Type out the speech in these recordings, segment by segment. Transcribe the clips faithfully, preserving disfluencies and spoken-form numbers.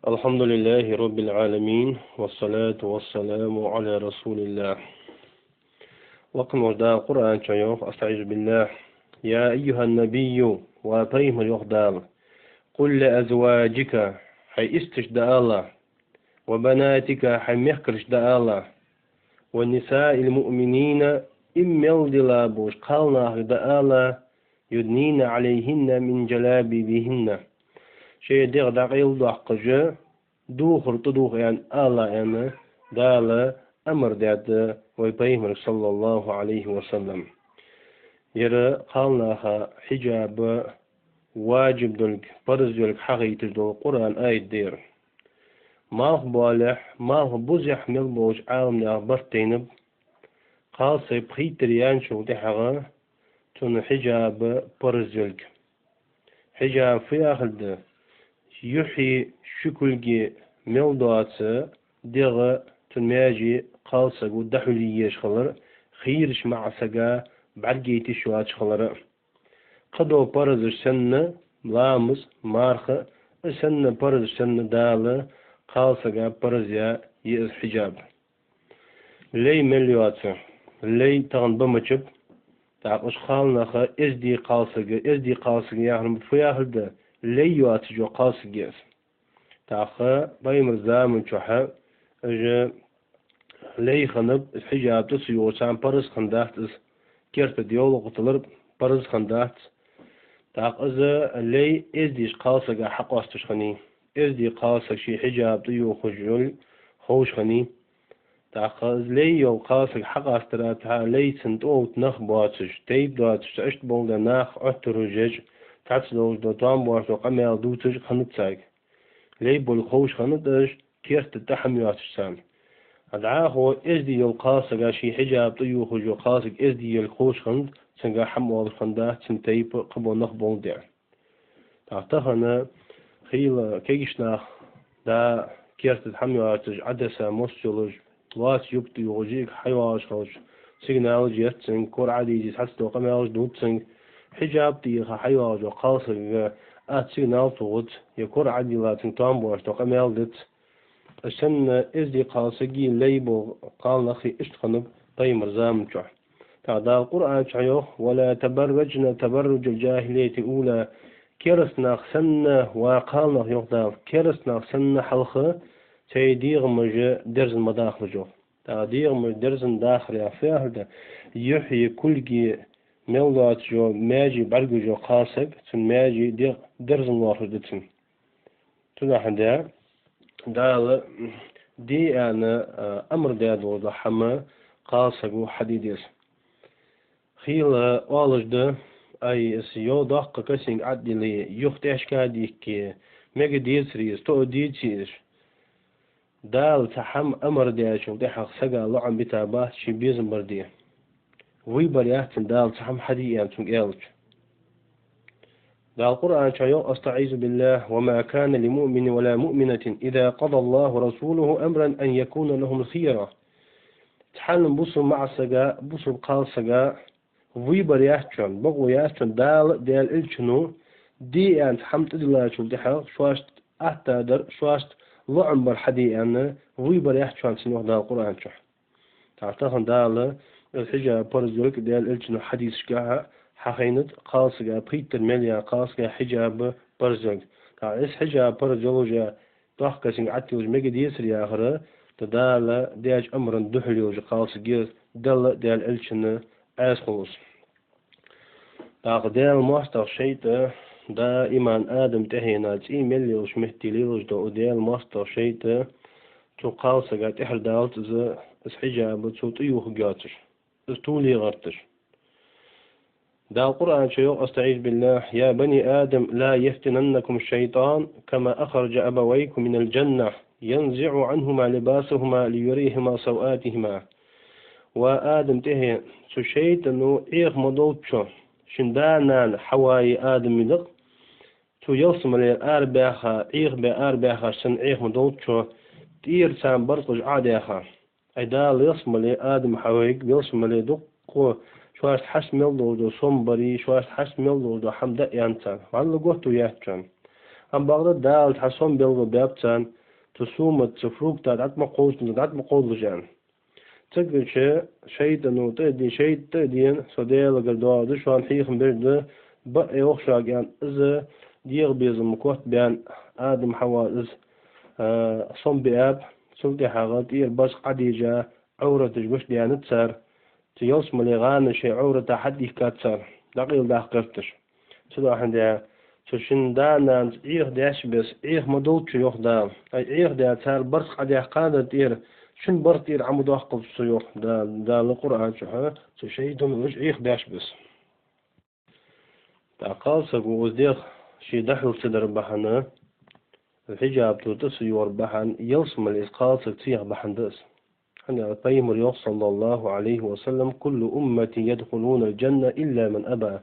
الحمد لله رب العالمين، والصلاة والسلام على رسول الله. Лакха волча Дала Къуръан чу йоах, أستعيذ بالله: يا أيها النبي, ва пайхамар, йоах Дала, قل لأزواجك, хьай исташта дӀаала, وبناتك, хьай мехкарашта дӀаала, ونساء المؤمنين, иман мел дилла болча кхалнахага дӀаала, يدنين عليهن من جلابيبهن, шоай дегӀ дӀакъайладоаккхаш, духар тӀадувха аьнна ала аьнна, Дала амар даьд вай пайхамарга, صلى الله عليه وسلم. Ер кхалнаха хьиджаб важиб долга, парз долга хьахайташ дола Къуръан аят да ер. Малхбоалехь, малхбузехь мел болча Ӏаламнаха барт тайнаб, кхалсаг пхийттара яьнначул тӀехьагӀа цунна хьиджаб парз долга. Хьиджаб фу яхилга да? Юххьи ши кулги мел доаца дегӀ, цун маьже кхалсаго дӀахьулъеш хилар, хийрача маӀа сага бӀаргаяйта йиш йоацаш хилар. Кхыдола парзаш санна, ламаз, марха, из санна парзаш санна Дала кхалсага парз яь я из хьиджаб. Лай мел йоаца, лай тахан ба мачаб, тӀаккха уж кхалнах эздий кхалсаг, эздий кхалсаг яхар фу яхилга да? Лай йоацаш йола кхалсаг я из. ТӀаккха пайхамара заман чухь уж лай хиннаб, из хьиджаб тӀа ца ювхача царна парз хиннадац из, керта тӀа йовлакх тиллар парз хиннадац. ТӀаккха из лай эздийча кхалсага хьакъоасташ хиннай. Эздий кхалсаг ший хьиджаб тӀаювхаш йолга ховш хиннай. ТӀаккха из лай йола кхалсаг хьакъастара тӀехьа лайца тӀаовтташ нах боацаш, тайпа доацаш, цу иштта болча наха Ӏоттар хьожаш, цхьацца долаш дола, тоам беш дола къамаьл дувцаш хиннад царга. Лай болга ховш хиннад уж, керта тӀа хӀама йоацаш царна. А дӀахо эздий йолча кхалсага, ший хьиджаб тӀаювхаш йолча кхалсага эздий йолга ховш хиннад, цунга хӀама оалаш хиннадац, цун тайпа кхыбола нах болга деза. ТӀаккха тахан хийла кагийча наха да керта тӀа хӀама йоацаш, Ӏадаса мос йолаш, лоаца юбка тӀаювхаш, йиӀиг хьайоагӀаш хилча, сигналаш еш цунга, кора Ӏодийзий, цхьацца дола къамаьлаш дувц цунга, хьиджаб тӀайийха хьайоагӀаш йолча кхалсага атта сигнал тохац, е кора Ӏодийла цунга тоам беш дола къамаьл дац. Из санна эздий кхалсаги лай бола кхалнахи иштта хиннаб пайхамара заман чухь. ТӀаккха Дала Къуръан чу йоах: ولا تبرجن تبرج الجاهلية الأولى. Кераста нах санна, ва кхалнах, йоах Дала, кераста нах санна хьалха цу дегӀамаш дерзан ма дахалаш, йоах. ТӀаккха дегӀамаш дерзан дахар яхар фу яхилга да? Юххьи кулги мел доацаш йола, маьже бӀаргагуш йола кхалсаг, цун маьже, дегӀ дерзан лоархӀаш да цун. Цудухьа Дала де аьнна, а, амар даь дола хӀама кхалсаго хьаде деза. Хийла оалаш да: ай, из йо доккха касинг Ӏаддиле, юха тӀехьашка дихке, мега децаре из, тоъа деций из. Дала цхьа хӀама амар даьчул тӀехьагӀа сага лоӀам битабац ший безам бар де. Выбор яц цун Дала цхьа хӀама хьаде аьнна цунга аьлча. Дала Къуръан чу йоах: أستعيذ بالله: وما كان لمؤمن ولا مؤمنة إذا قضى الله ورسوله أمرا أن يكون لهم الخيرة. Цхьанна бусалба маӀа сага, бусалба кхалсага выбор яц шоана, бокъо яц шоана Дала а Даьла элчано де аьнна цхьа хӀама тӀадиллачул тӀехьагӀа шоашта атта дар, шоашта лоӀам бар хьаде аьнна, выбор яц шоана цунна, йоах Дала Къуръан чу. ТӀаккха тахан Дала из хьиджаб парз йолга Даьла элчано хьадисашка хьахайнад, кхалсага пхийттара мел яь кхалсага хьиджаб парз йолга. ТӀаккха из хьиджаб парз йолаш я доккха касинг Ӏадтиллаш мега децаре яхар, тӀаккха Дала даьча амарна духьал йолаш я кхалсаг я из, Далла а Даьла элчанна а Ӏаьса хул из. ТӀаккха Даьла моастагӀа шайтӀа даим Адама тӀехьенна цӀий мел йолча метте лелаш дола Даьла моастагӀа шайтӀа цу кхалсага тӀехьара далац из, из хьиджаб цо тӀаювхаргйоацаш, из тувле гӀерташ. Дала Къуръан чу йоах: أستعيذ بالله: يا بني آدم لا يفتننكم الشيطان كما أخرج أبويكما من الجنة ينزع عنهما لباسهما ليريهما سوآتهما. Ва Адама тӀехьен, цу шайтӀано Ӏеха ма долда шо, шун да-нана Хьаваи Адами да-кх, цу ялсмалера арабаьха, Ӏехабаь арабаьхача санна Ӏеха ма долда шо, тӀера царна барзкъаш Ӏо а даьха. Ай, Дала ялсмале Адама, Хьавайга, ялсмале дуккха шоашта хьашт мел долаш дола сом барий, шоашта хьашт мел долаш дола хӀама даа аьннад царна. ВӀалла готто яц шоана. Амма бакъда Дала цхьа сом белгалбаьб царна, цу сомаца, цу фруктаца дӀатӀа ма кховдалаш, дӀатӀа ма кховдалаш аьнна. Цигача шайтӀано тӀа а де-, шайтӀа тӀа а дена, со Даьлагара доагӀаш да, шоана хьехам беш да, бакъ йоах шуга аьнна, из дегӀа безам котбаьнна, Адам-Хьава из, а, сом биаб, цул тӀехьагӀа тӀера барзкъа Ӏодийжа, Ӏовраташ гучадаьннад цар, цу ялсмале гӀанна шоай Ӏоврата хьадийхкад цар, дӀакъайладаккха гӀерташ. Цудухьа, цу шин да-нанас Ӏехадеш беса, Ӏеха ма долда шо, йоах Дала. Ай Ӏехадаь, цар барзкъа Ӏодаьккхад тӀера, шун барзкъа тӀера Ӏо ма доаккхалда шо, йоах Дала, Дала Къуръан чу, хьа, цу шайтӀано уж Ӏехабеш беса. ТӀаккха кхалсаго из дегӀ ший дӀахьулча дар бахьан, хьиджаб тӀа ца йоагӀар бахьан, ялсмале из кхалсаг ца яха бахьан да из. ХӀана аьлча Пайхамара йоах, صلى الله عليه وسلم: «كل أمتي يدخلون الجنة إلا من أبى».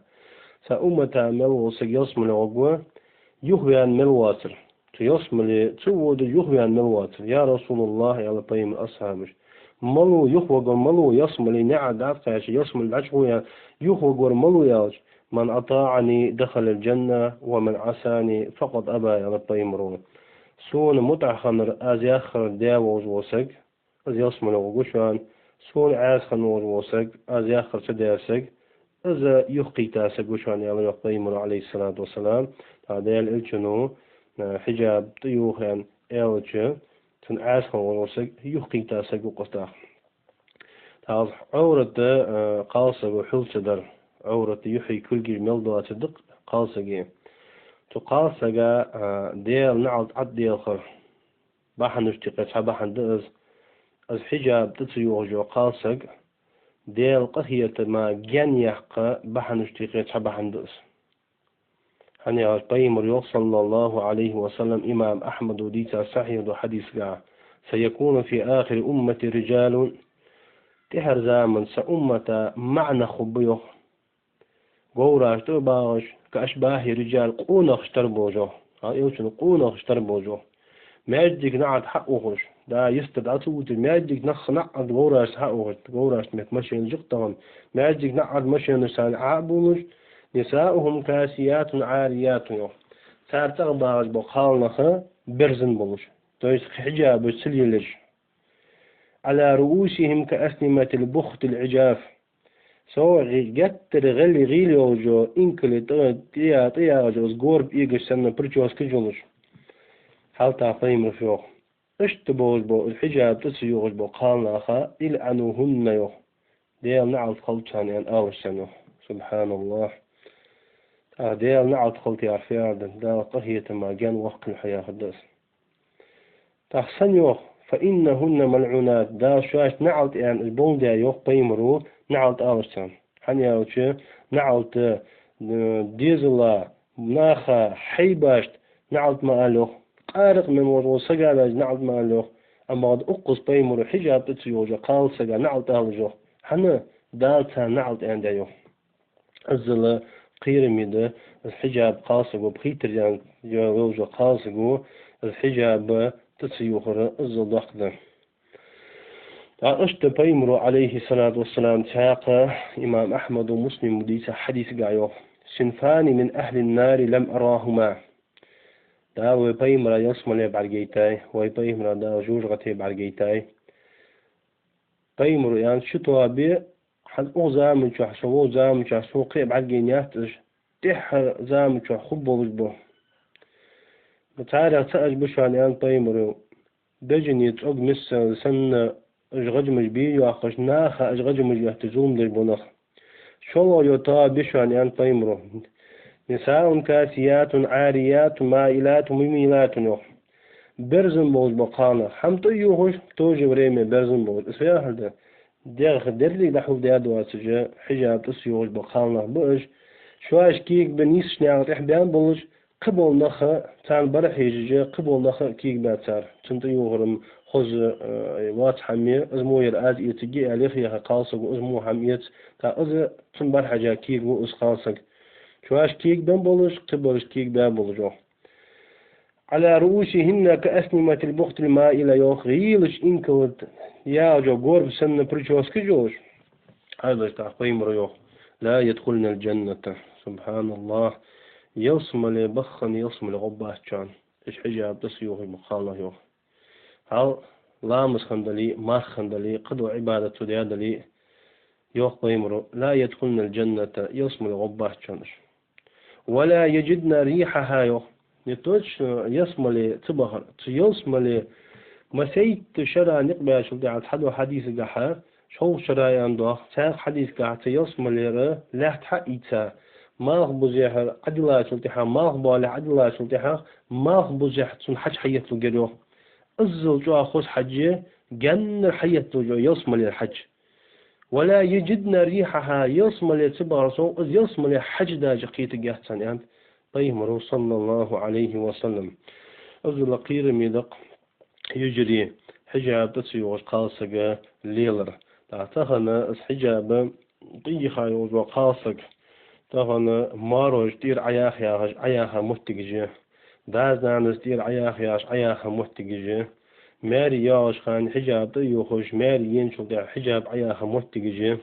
Са уммата мел вола саг ялсмале гӀоргва, юхаваьнна мел воацар. Цу ялсмале ца водаш юхаваьнна мел воацар. «يا رسول الله», — аьлар Пайхамара асхьабаша. Малув юхаваргвар, малув ялсмале наӀарга дӀатӀакхаьча, ялсмале дӀачугӀо, юхаваргвар малув аьлча: «من أطاعني دخل الجنة ومن عصاني فقد أبى», — аьлар Пайхамара. Сона мутӀахьа хиннар, аз яхар даь волаш вола саг, из ялсмале гӀоргва шоана, сона Ӏаьса хинна волаш вола саг, аз яхар ца даьча саг, из юхакхийтта саг ва шоана, аьлар йоах Пайхамара, عليه الصلاة والسلام. ТӀаккха Даьла Элчано, а, хьиджаб тӀаювха аьнна аьлча, цунна Ӏаьса хинна волаш вола саг юхакхийтта саг ва-кх из тӀаккха. ТӀаккха Ӏоврат, а, кхалсаго хьулча дар, Ӏоврата юхьи кулгаш мел доацар да-кх кхалсага. Цу кхалсага, а, Даьла наӀалт Ӏоделхар бахьанашта юкъе цхьа бахьан да из. Из хьиджаб тӀа ца йоагӀаш йола кхалсаг Даьла къахетама гаьна яккха бахьанашта юкъе цхьа бахьан да из. ХӀана аьлча Пайхамара йоах, صلى الله عليه وسلم, имам Ахьмада дийца сахьихь долча хьадисагахь: «سيكون في آخر أمتي رجال». ТӀехьарча заман са уммата маӀа нах хургба, йоах. Говраш тӀа а багӀаш, كأشباه الرجال, къонахча тара болаш, йоах. Хьа, Элчано къонахча тара болаш, йоах. Маьждига наӀарга хьа а ухаш, да, йистера дӀа ца увтташ, маьждига нах наӀарга говрашца хьа а ухаш, говрашта метта машенаш я-кх тахан, маьждига наӀарга машенашца царна Ӏо а бувлаш, «نساؤهم كاسيات عاريات», йоах. Цар цӀагӀа багӀаш бола кхалнах берзан болаш, то есть хьиджабаш ца лелаеш. «على رؤوسهم كأسنمة البخت العجاف». Со гӀи-, геттара гӀели-, гӀийла йолаш йола инкалий тӀа-, тӀая-, тӀаягӀаш йола из горба эгаш санна прическаш йолаш. ХьалтӀа Пайхамара йоах: иштта болаш бола, из хьиджаб тӀа ца йоагӀаш бола кхалнах, «العنوهن», йоах, Даьла наӀалт хилда царна аьнна алаш санна, йоах. سبحان الله. ТӀаккха Даьла наӀалт хилда яхар фу яхар да, Дала къахетама гаьна ваккхалва хьо яхар да из. ТӀаккха санна йоах: «فإنهن ملعونات», Дала шоашта наӀалт аьнна из болга даь, йоах Пайхамара, наӀалт алаш царна. ХӀана аьлча наӀалт, э, дезала, наха, хьайбашта наӀалт ма ала, йоах. Къаракъ мел волаш вола сага даже наӀалт ма ала, йоах. Амма бакъда укхаза Пайхамара хьиджаб тӀа ца йоагӀаш йолча кхалсага наӀалт алаш, йоах. ХӀана? Дала царна наӀалт аьнна даь, йоах. Иззал кхераме да, из хьиджаб кхалсаго пхийттара даьнна йолаш йола кхалсаго, из хьиджаб тӀа ца йоахар иззал доккха да. ТӀаккха иштта Пайхамара, عليه الصلاة والسلام, цхьаькха имам Ахьмада, Муслима дийца хьадисагахь йоах: «صنفان من أهل النار لم أرهما». Дала вай Пайхамара ялсмале бӀаргайтай, вай Пайхамара Дала жожагӀате бӀаргайтай. Пайхамара аьннад: ши тоаба я, хӀанз укх заман чухь, со волча заман чухь сона кхы а бӀаргайна яц уж, тӀеххьарча заман чухь хургболаш ба. Царех цаӀ уж ба шоана, аьннад Пайхамара, бежане цӀог миссел санна уж гӀажамаш бе йоаккхаш, наха уж гӀажамаш йотташ зулам деш бола нах. ШоллагӀа йола тоаба я шоана, аьннад Пайхамара: «نساء كاسيات عاريات مائلات مميلات», йоах. Берзан болаш бола кхалнах, хӀама тӀаювхаш, в то же время берзан болаш. Из фу яхар да? ДегӀ деррига дӀахьулдаь доацаш, хьиджаб тӀа ца йоагӀаш бола кхалнах ба уж. Шоаш кегабенна нийсача наькъа тӀехбаьнна болаш, кхыбола нах, царна бӀарахьежаш, кхыбола нах кегабаьб цар. Цунна тӀаювхар-м хоза, э, воаца хӀама я, из мо яр аз эцаргья аьле, хьийха кхалсаго из мо хӀама эц, тӀаккха из цунна бӀарахьежа кегаву из кхалсаг. Шоаш кегабенна болаш, кхыбараш кегабаь болаш, йоах. «على رؤوسهن كأسنمة البخت المائلة», йоах, гӀийлача инкала ягӀаш йола горба санна прическаш йолаш. Хьажалаш, тӀаккха Пайхамара йоах: «لا يدخلن الجنة». سبحان الله. ялсмале баххана ялсмале гӀоргбац шоана, уж хьиджаб тӀа ца йохаш бола кхалнах, йоах. Хьал ламаз хинна дале, марха хинна дале, кхыдола Ӏибадат цо даь дале, йоах пайхамаро: «لا يدخلن الجنة», ялсмале гӀоргбац шоана уж. «ولا يجدن ريحها», йоах. Не точно ялсмале ца бахар, цу ялсмале массайтта шера никъ баьчул тӀехьагӀа цхьадолча хьадисагахьа, шовзткъа шера аьнна доагӀа, цхьаькха хьадисагахьа цу ялсмалера лаьтта хьаийца, малхбузехьара Ӏодиллачул тӀехьагӀа, малхбоалехьа Ӏодиллачул тӀехьагӀа, малхбузехьа цун хьаж хьаетталургьяр, йоах. Иззал чӀоагӀа хоза хьаж, гаьннара хьаетталуш йола ялсмалера хьаж. «ولا يجدن ريحها», ялсмале ца бахар сов, из ялсмале хьаж даже кхетаргьяц царна, аьннад пайхамаро, صلى الله عليه وسلم. Иззал кхераме да-кх, йижарий, хьиджаб тӀа ца йохаш кхалсаг лелар. ТӀаккха тахан из хьиджаб тӀайийха йолаш вола кхалсаг тахан маьраш тӀера Ӏояха яхаш Ӏояха моттигаш я. Даьс-нанас тӀера Ӏояха яхаш Ӏояха моттигаш я. Маьре йоагӀача хана хьиджаб тӀа а йохаш, маьре еначул тӀехьагӀа хьиджаб Ӏояха моттигаш я.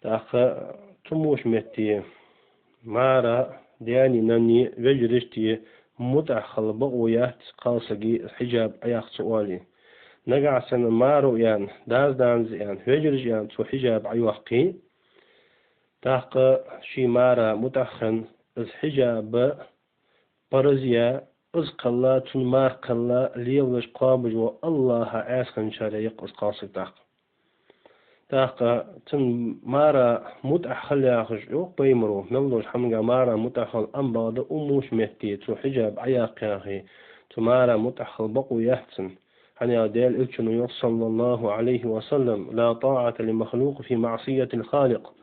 ТӀаккха цу мо метте мара даьнеи наннеи вежарашта мутӀахьа хила бокъо яц кхалсага хьиджаб Ӏояккха ца оале. Нагахьа санна маро аьнна, даьс-нанас аьнна, вежарашта аьнна цо хьиджаб Ӏойоаккхе, тӀаккха ший мара мутӀахьа хинна, из хьиджаб парз яь, из кхелла, цун мара кхелла лелаш кхоабаш вола АллахӀа Ӏаьса хинначарех я-кх из кхалсаг тӀаккха. ТӀаккха цун мара мутӀахьа хила яхаш, йоах пайхамаро, мел долча хӀаманга мара мутӀахьа хила, амма бакъда цу мо метте цо хьиджаб Ӏояккха яхе, цу мара мутӀахьа хила бокъо яц цунна. ХӀана аьлча Даьла Элчано йоах, صلى الله عليه وسلم: «لا طاعة لمخلوق في معصية الخالق».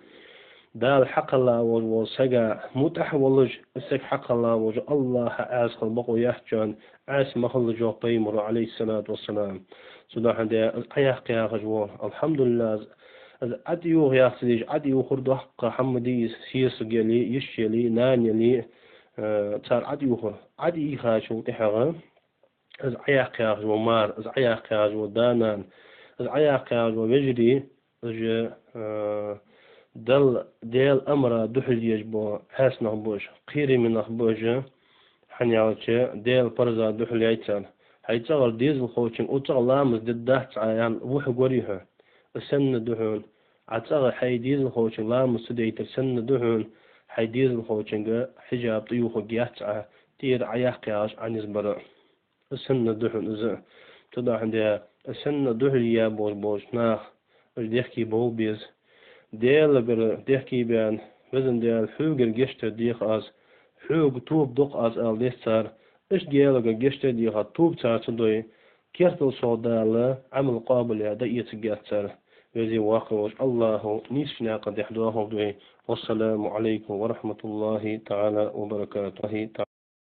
Дала хьакхелла волаш волча сага мутӀахьа волаш, из саг хьакхелла волча АллахӀа Ӏаьса хила бокъо яц шоана, Ӏаьса ма хилалаш, йоах пайхамаро, عليه الصلاة والسلام. Цудухьа де из Ӏояккха яхаш ва, алхьамдулиллахӀ, из, из ӀотӀайоха яхаш ца дезаш, ӀотӀайохар доккха хӀама да из, сесаг яле, йиша яле, нана яле, э, цар ӀотӀайохар. ӀотӀайийхачул тӀехьагӀа из Ӏояккха яхаш вола мар, из Ӏояккха яхаш вола да-нана, из Ӏояккха яхаш вола вежарий, уж, э, Далла, Даьла амара духьал езаш бола Ӏаьса нах ба уж, кхераме нах ба уж, хӀана аьлча Даьла парза духьал яьй цар. Хьай цӀагӀара дезалхочунга, укх цӀагӀа ламаз дергдац Ӏа аьнна, вухьаргварий хьо? Из санна да хьона, Ӏа цӀагӀа хьай дезалхочунга ламаз ца дайтар санна да хьона, хьай дезалхочунга хьиджаб тӀайохаргьяц Ӏа, тӀера Ӏояккха яхаш Ӏа низ бар. Из санна да хьона из. Цудухьа де, из санна духьал яь болаш болча наха, уж дехке бовла беза. Даьлагара дехке баьнна, Веза Даьла, хьогара гешт дар дех аз, хьога тоба дох аз, ала деза цар. Иштта Даьлагара гешт дар дехаш тоба цар ца дой, кертал совгӀа Дала Ӏамал къоабалъяь дӀаэцаргьяц цар. Веза-воккха волча АллахӀа нийсача наькъа тӀа доахалда вай. والسلام عليكم ورحمة الله تعالى وبركاته.